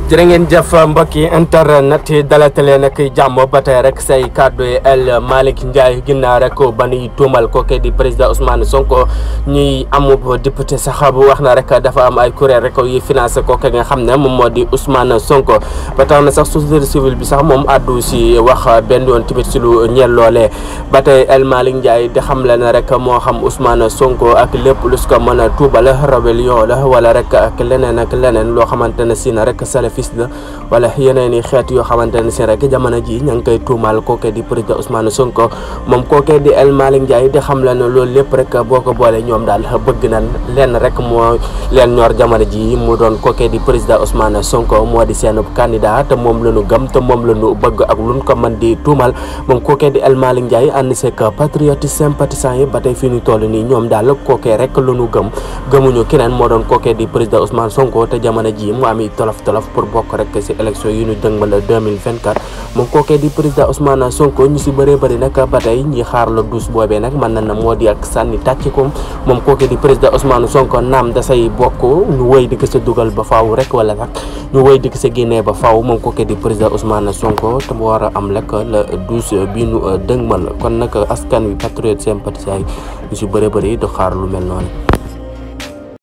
jërë ngeen jëf mbokki internet yi dalatale nag jàmm ba tey rek say kàddu yi El Malick Ndiaye ginnaaw rek ba nuy tuumal kooke di président Ousmane Sonko ñuy amub député sax bu wax na rek dafa am ay kuréel rek yi financé kooke nga xam ne moom moo di Ousmane Sonko ba tax na sax société civile bi sax moom addu si wax benn yoon tamit si lu ñeel loolee ba tey El Malick Ndiaye di xam le ne rek moo xam Ousmane Sonko ak lépp lu su ko mën a tuubal rébellion la wala rek ak leneen loo xamante ne si na rek fils la wala yeneen i xeet yoo xamante ne si rek jamono ji ña ngi koy tuumaal kooke di président Ousmane Sonko moom kooke di El Malick Ndiaye di xam la ne loolu lépp rek boo ko boole ñoom daal bëgg na lenn rek moo leen ñor jamono ji mu doon kooke di président Ousmane Sonko moo di seen candidat te moom la ñu gëm te moom la ñu bëgg ak luñ ko mën di tuumal moom kooke di El Malick Ndiaye ànd seeg patriote sympathisant yi ba tey fii ñu toll nii ñoom daal kooke rek la ñu gëmuñu keneen moo doon kooke di président Ousmane Sonko te jamono ji mu ami tolof pour bokk rek ci élection yi ñu dëgmal 2024 moom kookee di président Ousmane Sonko ñu ci bëree bëri nag ba tey ñi xaar la douze boobee nag mën na moo di ak sànni tàcc ko moom kookee di président Ousmane Sonko naam da say bokk ñu wëy di ko sa dugal ba faaw rek wala nag ñu wëy di ko sa génnee ba faaw moom kookee di président Ousmane Sonko te mu war a am rek la douze bi ñu dëgmal kon nag askan wi patriote sympathisant yi ñu ci bëree bëri du xaar lu mel noonu.